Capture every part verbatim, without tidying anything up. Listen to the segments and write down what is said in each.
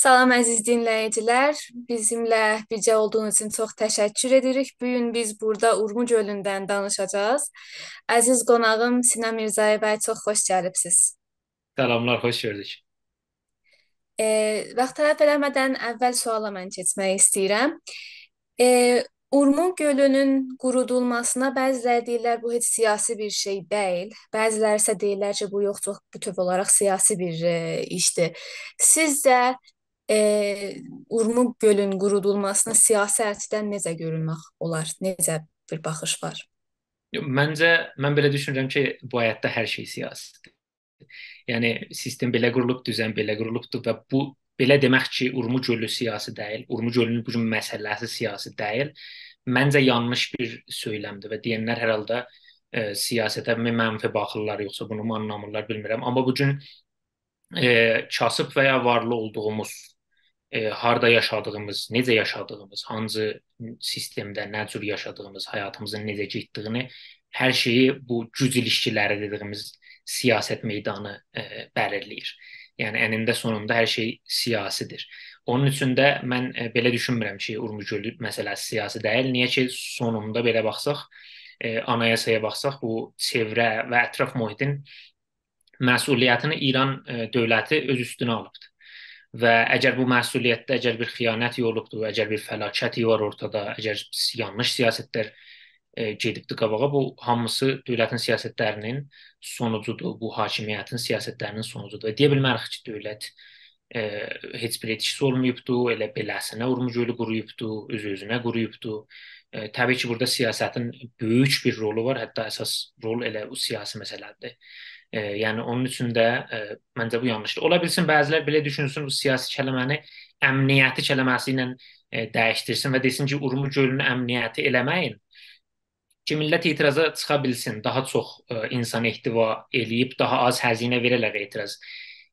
سلام عزیز دینله‌ییجیلر. بیزیمله بیرگه اولدوغونوز اوچون چوخ تشکر ائدیریک. بو گون بیز بورادا اورمو گؤلوندن دانیشاجاغیق. عزیز قوناغیم سینا میرزایی بی، چوخ خوش گلیبسیز. سلاملار، خوش گؤردوک. ائ، واخت تلف ائله‌مه‌دن اول سؤالا من کئچمک ایسته‌ییرم. ائ، اورمو گؤلونون قورودولماسینا بعضی‌لری دئییرلر، بو هئچ سیاسی بیر شئی دئییل. بعضی‌لری ایسه دئییرلر کی، بو یوخ، چوخ بوتؤو اولاراق سیاسی بیر، ائ، ایشدیر. سیزجه، ائ، اورمو گؤلون قورودولماسینا سیاسی اچیدان نئجه گؤرونمک اولار؟ نئجه بیر باخیش وار؟ یوخ، منجه، من بئله دوشونورم کی، بو حیاتدا هر شئی سیاسی‌دیر. یعنی، سیستم بئله قورولوب، دوزن بئله قورولوبدور و بو، بئله دئمک کی، اورمو گؤلو سیاسی دئییل، اورمو گؤلونون بو گون مسئله‌سی سیاسی دئییل، منجه یانلیش بیر سؤیلمدیر و دئینلر هر حالدا، ائ، سیاسته منفی باخیرلار، یوخسا بونو مو آنلامیرلار، بیلمیرم. آمما بو گون، ائ، کاسیب و یا وارلی اولدوغوموز، ائ، هاردا یاشادیغیمیز، نئجه یاشادیغیمیز، هانسی سیستمده، نه جور یاشادیغیمیز، حیاتیمیزین نئجه گئتدیگینی، هر شئیی بو گوج ایلیشکی‌لری دئدیگیمیز سیاست میدانی، ائ، بلیرله‌ییر. یعنی، انینده سونوندا هر شئی سیاسی‌دیر. اونون اوچون ده من، ائ، بئله دوشونمورم کی، اورمو گؤلو مسئله‌سی سیاسی دئییل. نییه کی، سونوندا بئله باخساق، ائ، آنایاسایا باخساق، بو چئوره و اطراف محیطین مسئولیتینی ایران، ائ، دؤولتی اؤز اوستونه آلیبدیر. و اگر بو مسئولیتده، اگر بیر خیانت اولوبدور، اگر بیر فلاکت وار اورتادا، اگر س-، یانلیش سیاستلر، ائ، گئدیبدیر قاباغا، بو هامیسی دؤولتین سیاستلرینین سونوجودور، بو حاکمیتین سیاستلرینین سونوجودور. و دئیه بیلمه‌ریک کی، دؤولت، ائ، هئچ بیر ائتکیسی اولماییبدیر، ائله بئله‌سینه اورمو گؤلو قورویوبدور، اؤز-اؤزونه قورویوبدور. ائ، طبیعی کی، بورادا سیاستین بؤیوک بیر رولو وار، حتی اساس رول ائله او سیاسی مسئله‌دیر. ائ، یعنی، اونون اوچون ده، ائ، منجه بو یانلیشدیر. اولا بیلسین، بعضی‌لر بئله دوشونسون، بو سیاسی کلمه‌نی امنیتی کلمه‌سی ایله، ائ، دییشدیرسین و دئسین کی، اورمو گؤلونو امنیتی ائله‌مه‌یین کی، میللت اعتراضا چیخا بیلسین، داها چوخ، ائ، اینسان احتوا ائله‌ییب، داها آز هزینه وئره‌لر اعتراض،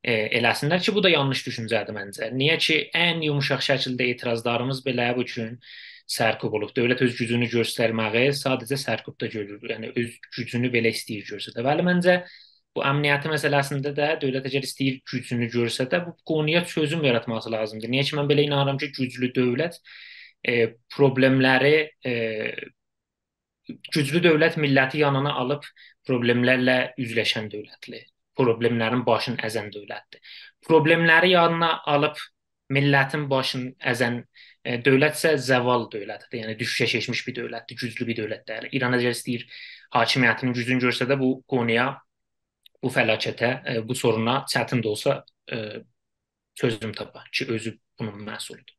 ائ، ائله‌سینلر کی، بو دا یانلیش دوشونجه‌دیر منجه. نییه کی، ان یوموشاق شکیلده اعتراضلریمیز بئله بو گون سرکوب اولوب. دؤولت اؤز گوجونو گؤسترمه‌یی ساده‌جه سرکوبدا گؤرور. یعنی، اؤز گوجونو بئله ایسته‌ییر گؤرسده. بلی، منجه بو امنیتی مسئله‌سینده ده دؤولت اگر ایسته‌ییر گوجونو گؤرسده، بو قونویا چؤزوم یاراتماسی لازیمدیر. نییه کی، من بئله اینانیرام کی، گوجلو دؤولت، ائ، پروبلئملری، ائ، گوجلو دؤولت میللتی یانینا آلیب پروبلئملرله اوزلشن دؤولتدیر. پروبلئملرین باشینی ازن دؤولتدیر. پروبلئملری یانینا آلیب میللتین باشینی ازن، ائ، دؤولت ایسه زوال دؤولتی‌دیر. یعنی دوشوشه کئچمیش بیر دؤولتدیر، گوجلو بیر دؤولت دئییل. ایران اگر ایسته‌ییر حاکمیتینین گوجونو گؤرسده، بو قونویا، بو فلاکته، ائ، بو سورونا چتین ده اولسا، ائ، چؤزوم تاپا کی، اؤزو بونون مسئولودور.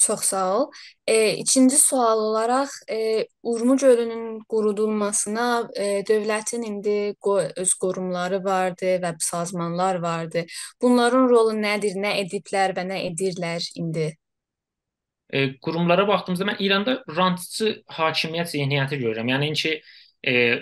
چوخ ساغ اول. ائ، ایکینجی سؤال اولاراق، ائ، اورمو گؤلونون قورودولماسینا، ائ، دؤولتین ایندی قو-، اؤز قوروملاری واردی و سازمانلار واردی. بونلارین رولو نه‌دیر، نه ائدیبلر و نه ائدیرلر ایندی؟ ائ، قوروملارا باخدیغیمیزدا من ایراندا رانتچی حاکمیت ذهنیتی گؤرورم. یعنی کی، ائ،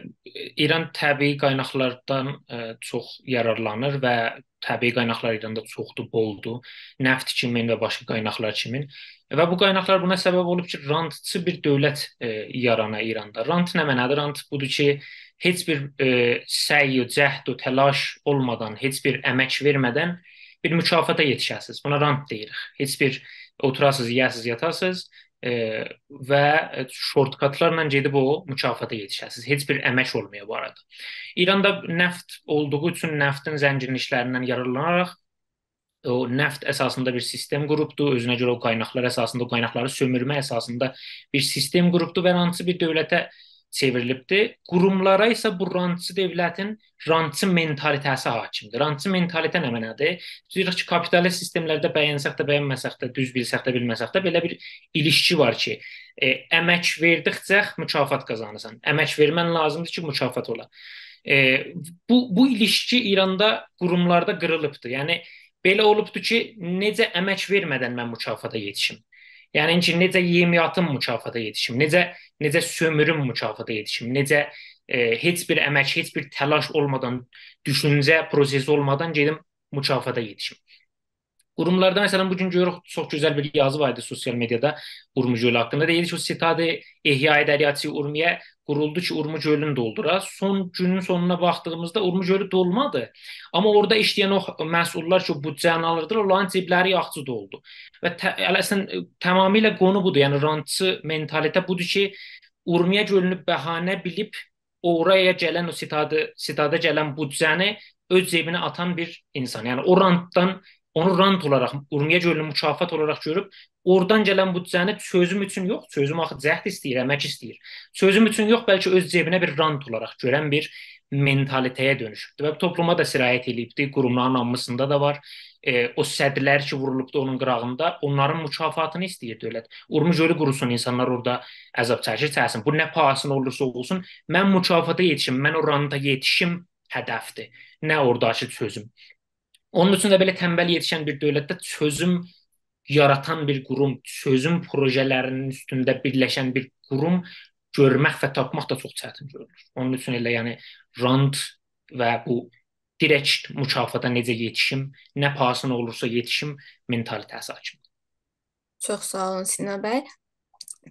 ایران طبیعی قایناقلاردان، ائ، چوخ یارارلانیر و طبیعی قایناقلار ایراندا چوخدور، بولدور. نفت کیمین و باشقا قایناقلار کیمین. و بو قایناقلار بونا سبب اولوب کی، رانتچی بیر دؤولت، ائ، یارانا ایراندا. رانت نه معنادیر؟ رانت بودور کی، هئچ بیر، ائ، سعی و جهد و تلاش اولمادان، هئچ بیر امک وئرمه‌دن بیر مکافاتا یئتیشه‌سیز. بونا رانت دئییریک. هئچ بیر اوتوراسیز، یئیه‌سیز، یاتاسیز، ائ، و شورتکاتلارلا گئدیب او مکافاتا یئتیشه‌سیز. هئچ بیر امک اولمویا بو آرادا. ایراندا نفت اولدوغو اوچون نفتین زنگینلیکلریندن یارارلاناراق او نفت اساسیندا بیر سیستم قوروبدو، اؤزونه گؤره او قایناقلار اساسیندا، او قایناقلاری سؤمورمه اساسیندا بیر سیستم قوروبدو و رانتچی بیر دؤولته چئوریلیبدی. قوروملارا ایسه بو رانتچی دؤولتین رانتچی منتالیته‌سی حاکیمدیر. رانتچی منتالیته نه معنادیر؟ بیز دئییریک کی، کاپیتالیست سیستملرده بینسک ده، بینمه‌سک ده، دوز بیلسک ده، بیلمه‌سک ده، بئله بیر ایلیشکی وار کی، ائ، امک وئردیکجه مکافات قازانیرسان. امک وئرمن لازیمدیر کی، مکافات اولا. ائ، بو، بو ایلیشکی ایراندا قوروملاردا قیریلیبدیر. یعنی، بئله اولوبدور کی، نئجه امک وئرمه‌دن من مکافاتا یئتیشیم؟ یعنی کی، نئجه یئمیاتیم مکافاتا یئتیشیم؟ نئجه، نئجه سؤموروم مکافاتا یئتیشیم؟ نئجه، ائ، هئچ بیر امک، هئچ بیر تلاش اولمادان، دوشونجه پروسئسی اولمادان گئدیم مکافاتا یئتیشیم؟ قوروملاردا، مثلا، بو گون گؤروروک، چوخ گؤزل بیر یازی وار ایدی سوسیال مئدیادا اورمو گؤلو حاقیندا. دئییر کی، او ستاد احیای دریاچهٔ ارومیه قورولدو کی، اورمو گؤلونو دولدورا. سون، گونون سونونا باخدیغیمیزدا اورمو گؤلو دولمادی. آمما اورادا ایشله‌ین او مسئوللار کی، او بودجه‌نی آلیردیلار، اونلارین جیبلری یاخچی دولدو. و ته-، اصلا، تمامیله قونو بودور. یعنی، رانتچی منتالیته بودور کی، اورمیه گؤلونو بهانه بیلیب اورایا گلن، او ستادا، ستادا گلن بودجه‌نی اؤز جیبینه آتان بیر اینسان. یعنی، او رانتدان، اونو رانت اولاراق، اورمیه گؤلونو مکافات اولاراق گؤروب، اورادان گلن بودجه‌نی چؤزوم اوچون یوخ، چؤزوم آخی جهد ایسته‌ییر، امک ایسته‌ییر. چؤزوم اوچون یوخ، بلکه اؤز جیبینه بیر رانت اولاراق گؤرن بیر منتالیته‌یه دؤنوشوبدور. و بو توپلوما دا سرایت ائله‌ییبدیر، قوروملارین هامیسیندا دا وار. ائ، او سدلر کی، وورولوبدو اونون قیراغیندا، اونلارین مکافاتینی ایسته‌ییر دؤولت. اورمو گؤلو قوروسون، اینسانلار اورادا عذاب چکیر، چکسین. بو نه پاهاسینا اولورسا اولسون، من مکافاتا یئتیشیم، من او رانتا یئتیشیم هدفدیر. نه اوراداکی چؤزوم. اونون اوچون ده بئله تنبل یئتیشن بیر دؤولتده چؤزوم یاراتان بیر قوروم، چؤزوم پروژه‌لرینین اوستونده بیرلشن بیر قوروم گؤرمک و تاپماق دا چوخ چتین گؤرونور. اونون اوچون ائله، یعنی، رانت و بو دیرکت مکافاتا نئجه یئتیشیم، نه پاهاسینا اولورسا یئتیشیم منتالیته‌سی حاکیم. چوخ ساغ اولون، سینا بی.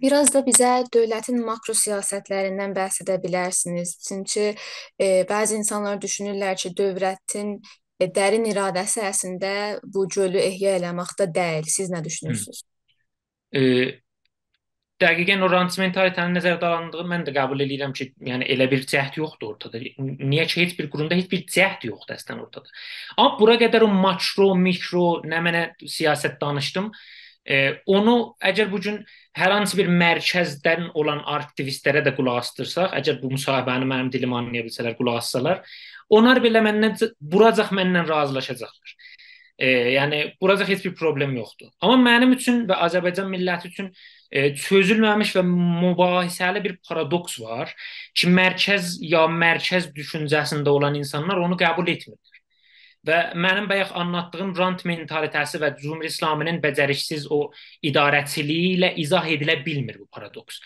بیر آز دا بیزه دؤولتین ماکرو سیاستلریندن بحث ائده بیلرسینیز؟ چونکی، ائ، بعضی اینسانلار دوشونورلر کی، دؤولتین، ائ، درین اراده‌سی اصلینده بو گؤلو احیا ائله‌مکده دئییل. سیز نه دوشونورسونوز؟ ائ، دقیقا او رانتچی منتالیته‌نین نظرده آلیندیغی، من ده قبول ائله‌ییرم کی، یعنی، ائله بیر جهد یوخدور اورتادا. نییه کی، هئچ بیر قورومدا هئچ بیر جهد یوخدور اصلا اورتادا. آمما بورا قدر او ماکرو، میکرو، نمنه سیاست دانیشدیم. ائ، اونو اگر بو گون هر هانسی بیر مرکزدن اولان آکتیویستلره ده قولاق آسدیرساق، اگر بو مصاحبه‌نی منیم دیلیمی آنلایا بیلسه‌لر، قولاق آسسالار، اونلار بئله مندن، بوراجاق منن راضیلاشاجاقلار. ائ، یعنی، بوراجاق هئچ بیر پروبلم یوخدور. آمما منیم اوچون و آذربایجان میللتی اوچون، ائ، چؤزولمه‌میش و مباحثه‌لی بیر پارادوکس وار کی، مرکز یا مرکز دوشونجه‌سینده اولان اینسانلار اونو قبول ائتمیرلر. و منیم بایاق آنلاتدیغیم رانت منتالیته‌سی و جمهوری اسلامی‌نین بئجریکسیز او اداره‌چیلیگی ایله ایضاح ائدیله بیلمیر بو پارادوکس.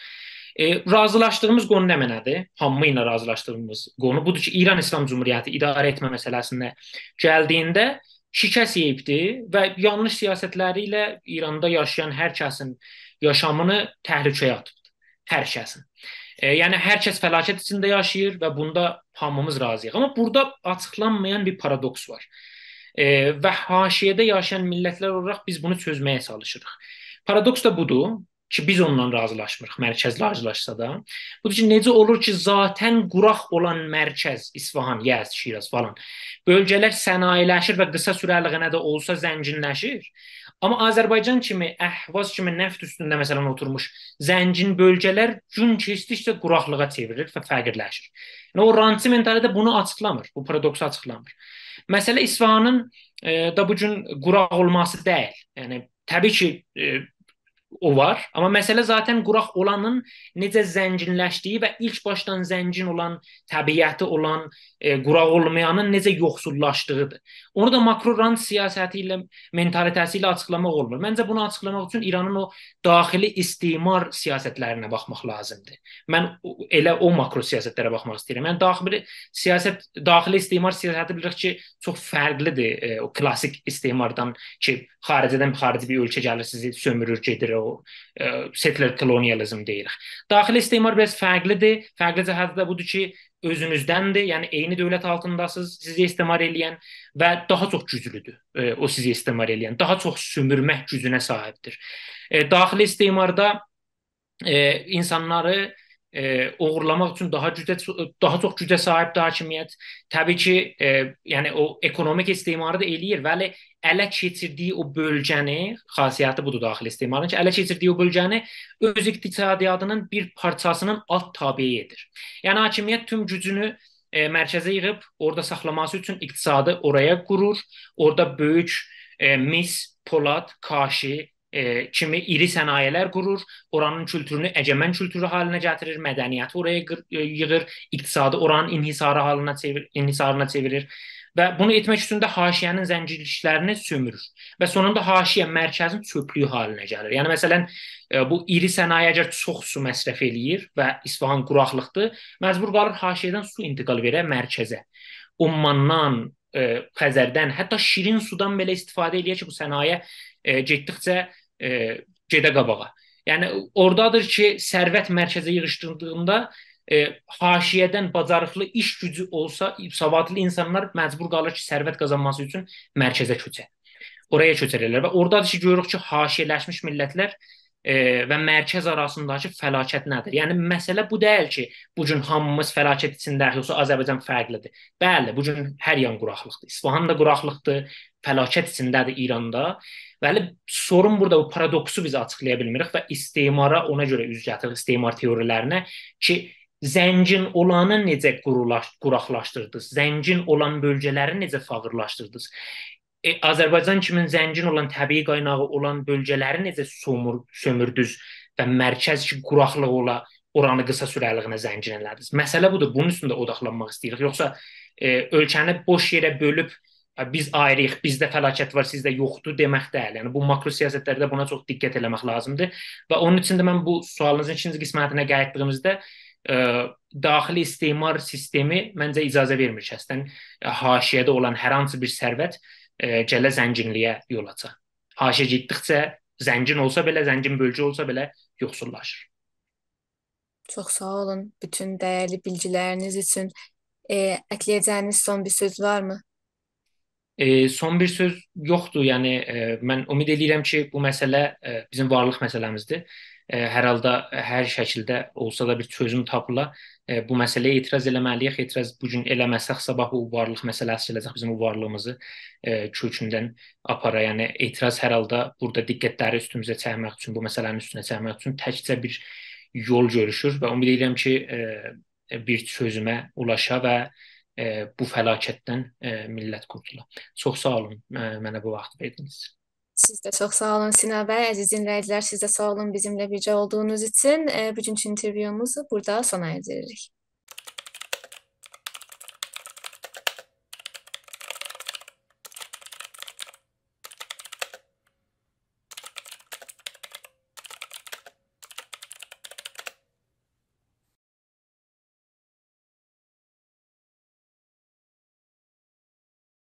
ائ، راضیلاشدیغیمیز قونو نمنه‌دیر؟ هامی ایله راضیلاشدیغیمیز قونو بودور کی، ایران اسلام جمهوریتی اداره ائتمه مسئله‌سینده گلدیگینده شکست یئییبدی و یانلیش سیاستلری ایله ایراندا یاشایان هر کسین یاشامینی تهلکه‌یه آتیبدی. هر کسین. ائ، یعنی، هر کس فلاکت ایچینده یاشاییر و بوندا هامیمیز راضی‌ییق. آمما بورادا آچیقلانمایان بیر پارادوکس وار. ائ، و حاشیه‌ده یاشایان میللتلر اولاراق بیز بونو چؤزمه‌یه چالیشیریق. پارادوکس دا بودور کی، بیز اونونلا راضیلاشمیریق، مرکز راضیلاشسا دا. بودور کی، نئجه اولور کی، ذاتا قوراق اولان مرکز، اصفهان، یزد، شیراز فلان، بؤلگه‌لر صنایع‌لشیر و قیسا سوره‌لیگینه ده اولسا زنگینلشیر. آمما آذربایجان کیمی، اهواز کیمی نفت اوستونده، مثلا، اوتورموش زنگین بؤلگه‌لر گون کئچدیکجه قوراقلیغا چئوریلیر و فقیرلشیر. یعنی، او رانتچی منتالیته بونو آچیقلامیر، بو پارادوکسو آچیقلامیر. مسئله اصفهانین، ائ، دا بو گون قوراق اولماسی دئییل. یعنی، طبیعی کی، ائ، او وار. آمما مسئله ذاتا قوراق اولانین نئجه زنگینلشدیگی و ایلک باشدان زنگین اولان، طبیعتی اولان، ائ، قوراق اولمایانین نئجه یوخسوللاشدیغیدیر. اونو دا ماکرو رانت سیاستی ایله، منتالیته‌سی ایله آچیقلاماق اولمور. منجه، بونو آچیقلاماق اوچون ایرانین او داخلی استعمار سیاستلرینه باخماق لازیمدیر. من او، ائله او ماکرو سیاستلره باخماق ایسته‌ییرم. یعنی، داخلی سیاست، داخلی استعمار سیاستی بیلیریک کی، چوخ فرقلیدیر، ائ، او کلاسیک استعماردان کی، خارجدن خارجی بیر اؤلکه گلیر، سیزی سؤمورور، گئدیر، او، ائ، settler colonialism دئییریک. داخلی استعمار بیر آز فرقلیدیر. فرقلی جهتی ده بودور کی، اؤزونوزدندیر، یعنی عینی دؤولت آلتینداسینیز، سیزی استعمار ائله‌ین و داها چوخ گوجلودور، ائ، او سیزی استعمار ائله‌ین، داها چوخ سؤمورمک گوجونه صاحیبدیر. ائ، داخلی استعماردا ائ، اینسانلاری، ائ، اوغورلاماق اوچون داها گوجه، داها چوخ گوجه صاحیبدیر حاکمیت. طبیعی کی، ائ، یعنی او اکونومیک استعماری دا ائله‌ییر، ولی اله کئچیردیگی او بؤلگه‌نی، خاصیتی بودور داخلی استعمارین کی، اله کئچیردیگی او بؤلگه‌نی اؤز اقتصادیاتینین بیر پارچاسینین آلت تابعی ائدیر. یعنی حاکمیت توم گوجونو، ائ، مرکزه ییغیب اورادا ساخلاماسی اوچون اقتصادی اورایا قورور، اورادا بؤیوک، ائ، مس، پولاد، کاشی، ائ، کیمی ایری صنایع‌لر قورور، اورانین کولتورونو اگمن کولتورو حالینه گتیریر، مدنیتی اورایا قیر-، ائ، ییغیر، اقتصادی اورانین انحصاری حالینه چئویر-، انحصارینا چئویریر و بونو ائتمک اوچون ده حاشیه‌نین زنگینلیکلرینی سؤمورور و سونوندا حاشیه مرکزین چؤپلویو حالینه گلیر. یعنی، مثلا، ائ، بو ایری صنایع اگر چوخ سو مصرف ائله‌ییر و اصفهان قوراقلیقدیر، مجبور قالیر حاشیه‌دن سو انتقال وئره مرکزه. عماندان، ائ، خزردن، حتی شیرین سودان بئله استفاده ائله‌یه کی، بو صنایع، ائ، گئتدیکجه، ائ، گئده قاباغا. یعنی، اورادادیر کی، ثروت مرکزه ییغیشدیلدیغیندا، ائ، حاشیه‌دن باجاریقلی ایش گوجو اولسا، سوادلی اینسانلار مجبور قالیر کی، ثروت قازانماسی اوچون مرکزه کؤچر. اورایا کؤچر ائلر و اورادادیر کی، گؤروروک کی، حاشیه‌لشمیش میللتلر، ائ، و مرکز آراسینداکی فلاکت نه‌دیر؟ یعنی، مسئله بو دئییل کی، بو گون هامیمیز فلاکت ایچینده‌ییک، یوخسا آذربایجان فرقلیدیر. بلی، بو گون هر یان قوراقلیقدیر. اصفهان دا قوراقلیقدیر، فلاکت ایچینده‌دیر ایران دا. بلی، سورون بورادا بو پارادوکسو بیز آچیقلایا بیلمیریک و استعمارا اونا گؤره اوز گتیریریک، استعمار تئوریلرینه کی، زنگین اولانی نئجه قورولاش-، قوراقلاشدیردینیز، زنگین اولان بؤلگه‌لری نئجه فاغیرلاشدیردینیز؟ ائ، آذربایجان کیمین زنگین اولان، طبیعی قایناغی اولان بؤلگه‌لری نئجه سومور-، سؤموردونوز و مرکز کی، قوراقلیق اولا، اورانی قیسا سوره‌لیگینه زنگین ائله‌دینیز؟ مسئله بودور، بونون اوستونده اوداقلانماق ایسته‌ییریک. یوخسا، ائ، اؤلکه‌نی بوش یئره بؤلوب، «ا، بیز آیری‌ییق، بیزده فلاکت وار، سیزده یوخدور» دئمک دئییل. یعنی، بو ماکرو سیاستلرده بونا چوخ دقت ائله‌مک لازیمدیر. و اونون اوچون ده من بو سؤالینیزین ایکینجی قسمتینه قاییتدیغیمیزدا، ائ، داخلی استعمار سیستمی منجه اجازه وئرمیر کی، اصلاً، ائ، حاشیه‌ده اولان هر هانسی بیر ثروت، ائ، گله زنگینلییه یول آچا. حاشیه گئتدیکجه زنگین اولسا بئله، زنگین بؤلگه اولسا بئله یوخسوللاشیر. چوخ ساغ اولون بوتون دیرلی بیلگیلرینیز اوچون. ائ، اکله‌یه‌جه‌یینیز سون بیر سؤز وارمی؟ ائ، سون بیر سؤز یوخدور. یعنی، ائ، من امید ائله‌ییرم کی، بو مسئله، ائ، بیزیم وارلیق مسئله‌میزدیر. ائ، هر حالدا، هر شکیلده اولسا دا بیر چؤزوم تاپیلا. ائ، بو مسئله‌یه اعتراض ائله‌مه‌لی‌ییک. اعتراض بو گون ائله‌مه‌سک، صاباح بو وارلیق مسئله‌سی گله‌جک، بیزیم بو وارلیغیمیزی، ائ، کؤکوندن آپارا. یعنی، اعتراض هر حالدا بورادا دقتلری اوستوموزه چکمک اوچون، بو مسئله‌نین اوستونه چکمک اوچون تکجه بیر یول گؤروشور و امید ائدیرم کی، ائ، بیر چؤزومه اولاشا و، ائ، بو فلاکتدن، ائ، میللت قورتولا. چوخ ساغ اولون، ائ، منه بو واختی وئردینیز. سیز ده چوخ ساغ اولون، سینا بی. عزیز دینله‌ییجیلر، سیز ده ساغ اولون بیزیمله بیرجه اولدوغونوز اوچون. ائ، بوگونکو اینترویوموزو بورادا سونا ائرلشدیریریک.